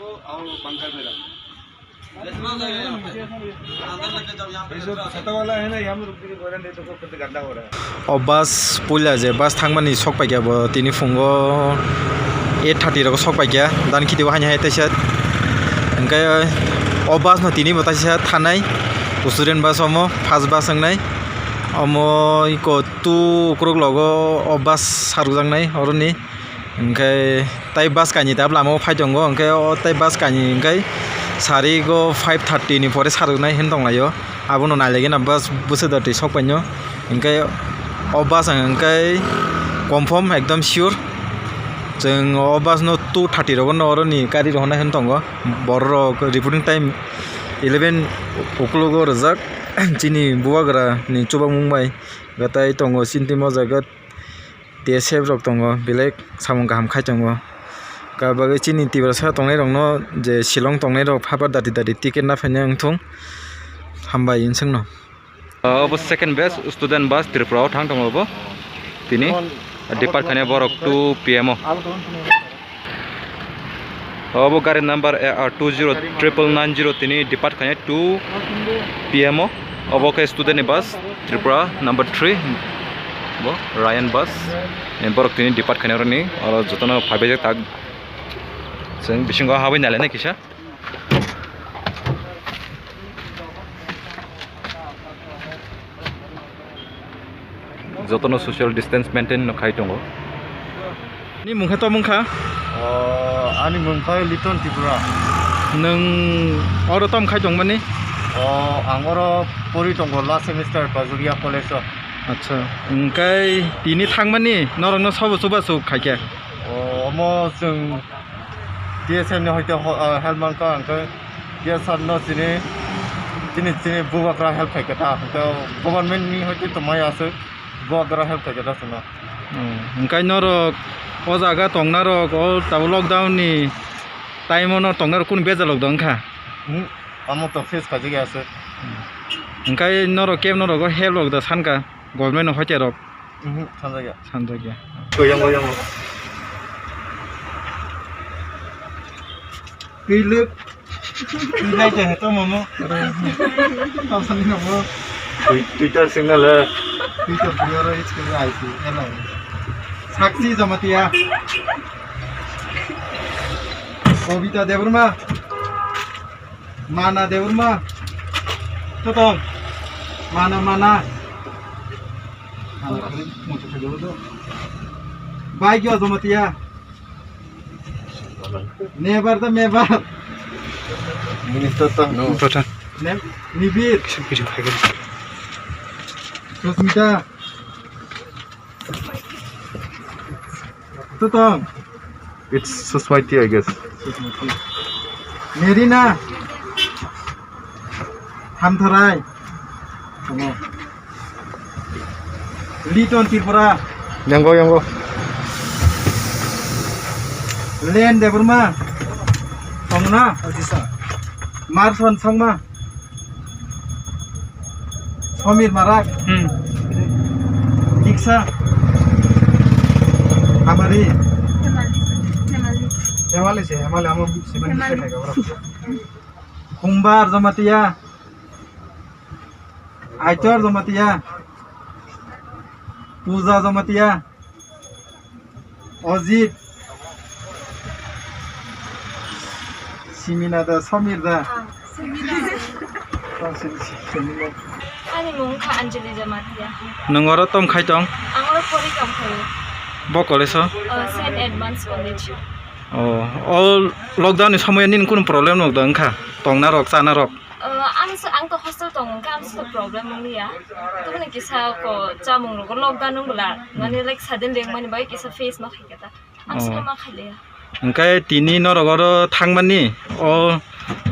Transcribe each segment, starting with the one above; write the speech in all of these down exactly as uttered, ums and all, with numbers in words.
O bus puila je bus thangmani sok paikha bo tini phungo eight thirty rogo sok paikha dan khiti o haini hai teisa hwnkhe o bus no tini bo teisa thanai student bus omo first bus wngnai omo iko two o'clock logo o bus sarwjaknai oroni. Hwnkhe tai bus kainwi tabuk lama o phai tongo, hwnkhe o tai bus kainwi hwnkhe sari go five thirty ni pore sarwknai hinwi tonglaio. Abono nailaigena bus bwswk da twi sok paino, hwnkhe o bus ang hwnkhe confirm ekdom sure. Chwng o bus no two thirty rogo no oroni gari rohornai hinwi tongo. Borok reporting time eleven o'clock o rwjak. Chini bubagra ni chubamung bai gatai tongo, chini timo jaga. T S F rok tongo, belai samung kaham khai tongo. Kabagwi chini Tiprasa tongnai rokno je Shillong tongnai rok phapar dati dati ticket na phainai wngthung. Hambai wngsungno. Obo second batch student bus Tripura o thang tongo obo. Tini depart khainai borok two P M o. Obo gari number A R two zero triple nine zero tini depart khainai two P M o. Obo khe student ni bus Tripura number three bo Ryan bus. Borok tini depart khainai rokni oro jotono phaibaijak tak. Chwng bisingo habwi nailainai kisa. Jotono social distance maintain no khai tongo. Ni mung khe tamo wngkha? O, ani mung khe Liton Tripura. Nwng oro tamo khai tongmani? O, ang oro pori tongo last semester Bajoria College o. Acha, hwnkhe tini thangmani norokno sobo chubachu khaikha? O, omo chwng T S F ni hoite ho-, ah, help mankha, hwnkhe T S F no chini, chini, chini bubagra help khaikha ta, hwnkhe government ni hoite tongmani aswk bubagra help khaikha ta chwngno. Oh, hwnkhe norok o jaga tongnarok o tabuk lockdown ni time o no tongnarok kunu bejal rok da wngkha? Hmm, amo to face khaijak ya aswk. Hwnkhe norok kebo norok o help rok da sankha? Government no hoite rok? Mhm, sanjakya. Sanjakya. Goyang, goyang. Pilip. Pilai de heto momo. Tau sani nomo. Twi-, Twitter signal he. Twitter signal he, it's good, I see. Hello. Sakshi Jamatia. Kobita Debbarma. Mana Debbarma. Totong. Mana, mana. Baigyo Jamatia. Mebar da mebar. Minister ta no. Nibir. Susmita. Totong. It's Susmaiti, I guess. Merina. Hamtharai. Tamo. Liton Tripura. Yango, yango. Len Debbarma. Tongna. Marson Sangma. Somir Marak. Hmm. Diksa. Hamari. Hemali se, Hemali amo seven Hemali. Kumbar Jamatia. Aitor Jamatia. Puja Jamatia. Ojit. Simina da, Samir da. Ah, Simina. Oh, Sim-, Sim-, Simina. Ani mung kha Anjali Jamatia. Nwng oro tom khai tong? Ang oro pori kam khayo. Bo college o? Oh, Saint Edmund's College. Oh, o lockdown ni somoyo nini kunu problem nwk da wngkha? Tongna rok, chana rok? Uh, ang sa, ang to hostel tong, ang sa problem wngya. Tabukni kisa ko chamung rogo lockdown wng bwla. Mane, like, sudden reng mani bai kisa face ma khai kata. Ang sa ma khai le. Hwnkhe tini norok oro thangmani, o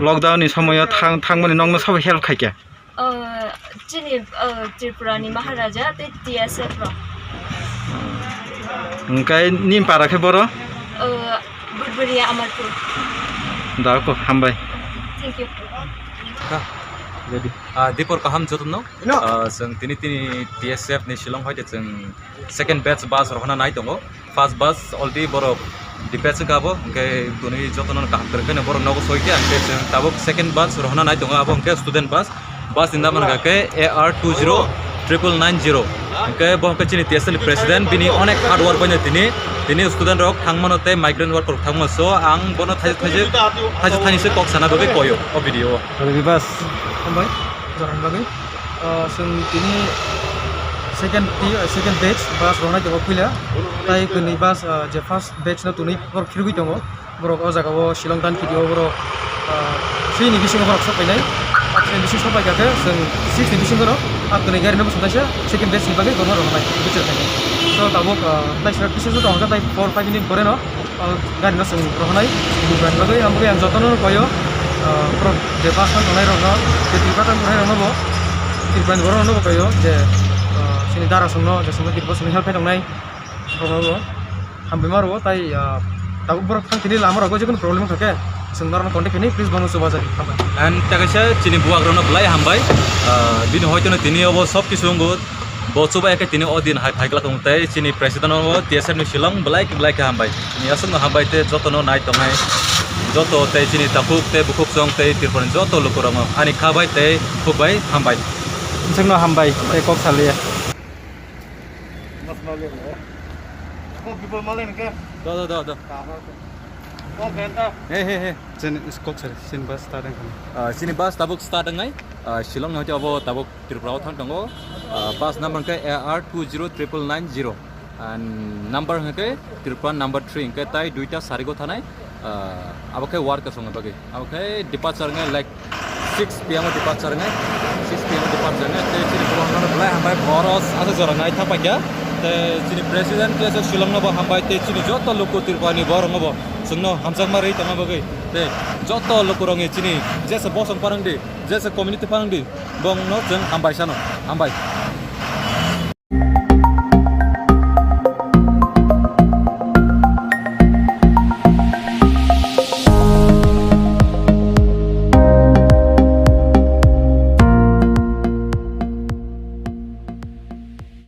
lockdown ni somoyo thang, thangmani nokno sabo help khaikha? Uh, chini, uh, Tripura ni Maharaja tei T S F rok. Hwnkhe nini para khe boro? Uh, Budburiya Amarpur. Da ko, hambai. Thank you. Ka? Ready. Ah, dipor kaham jotono. No. Ah, chwng tini tini T S F ni Shillong hoite chwng second batch bus rohorna nai tongo. First batch already borok Dispatch wngkha abo, hwnkhe tini jotono kaham kwrwkhe borok nogo soikhe, hwnkhe chwng tabuk second bus rohorna nai tongo, abo hwnkhe student bus. Bus ni number hwnkha khe A R two zero triple nine zero. Hwnkhe bo hwnkhe chini T S F ni president, bini onek hard work baino tini, tini student rok thangmano tei migrant worker rok thangmano, so ang bono thaijak thaijak thaijak thaini se kok sana bagwi koyo o video o. Rwdi bus. Hambai, jorani bagwi. Ah, chwng tini second ti-, second batch bus rohornai tongo puila. Tai kwnwi bus, ah, je first batch no twnwi borok phirogwi tongo. Borok o jaga o Shillong dan kiti o borok, ah, three ni bisingo borok sok painai. Ah, three ni bisingo sok paikha khe chwng six ni bisingo no, ah, kwnwi gari no bwswk kaisa second batch ni bagwi rohorna rohornai. Buchar khainai. So tabuk, ah, tai sira kisa se tongo khe tai four five minute pore no, ah, gari no chwng rohornai. Buchar bagwi ang bagwi ang jotono no koyo, ah, borok je bus no tongnai rok no, je Tripura tang tongnai rok no bo, Tripura ni borok no bo koyo je, ah, chini dara song no, je song no Tripura song no help khai tongnai. Borok no bo. Hambai ma rwo tai, ah, tabuk borok thang tini lama rogo jekunu problem wngkha khe, chwng norokno contact khainai, please bono chubajago. Hambai. And ta kaisa chini buwak rokno belai hambai. Ah, bini hoitono tini obo sob kisu wngo. Bo chubai khe tini o din hai phai glak tongo tei chini president o T S F ni Shillong belai belai khe hambai. Tini aswkno hambai tei jotono nai tongnai. Joto tei chini takhuk tei bukhuk chwng tei Tripurani joto lukurokno ani kha bai tei khuk bai hambai. Aswkno hambai tei kok saliya. Mas mali mo. Ko people mali ke? Da, da, da, da. Ko benta. He, he, he. Chini skok sari, chini bus start wngkha. Ah, chini bus tabuk start wngnai. Ah, Shillong ni hoite abo tabuk Tripura o thang tongo. Ah, bus number hwnkhe A R two zero triple nine zero. And number hwnkhe Tripura number three hwnkhe tai duita sarigo thanai. Ah, abo khe workers rokni bagwi. Abo khe departure wngnai like six P M o departure wngnai, six P M o departure wngnai. Tei chini borok no belai hambai, boros asa jora nai thang paikha. Tei chini president khe se Shillong no bo hambai, tei chini joto luku Tripura ni borok no bo chwngno hamjakma rwi tongma bagwi. Tei joto luku rokni chini jesa bosong parang di, jesa community parang di, bongno chwng hambai sano, hambai.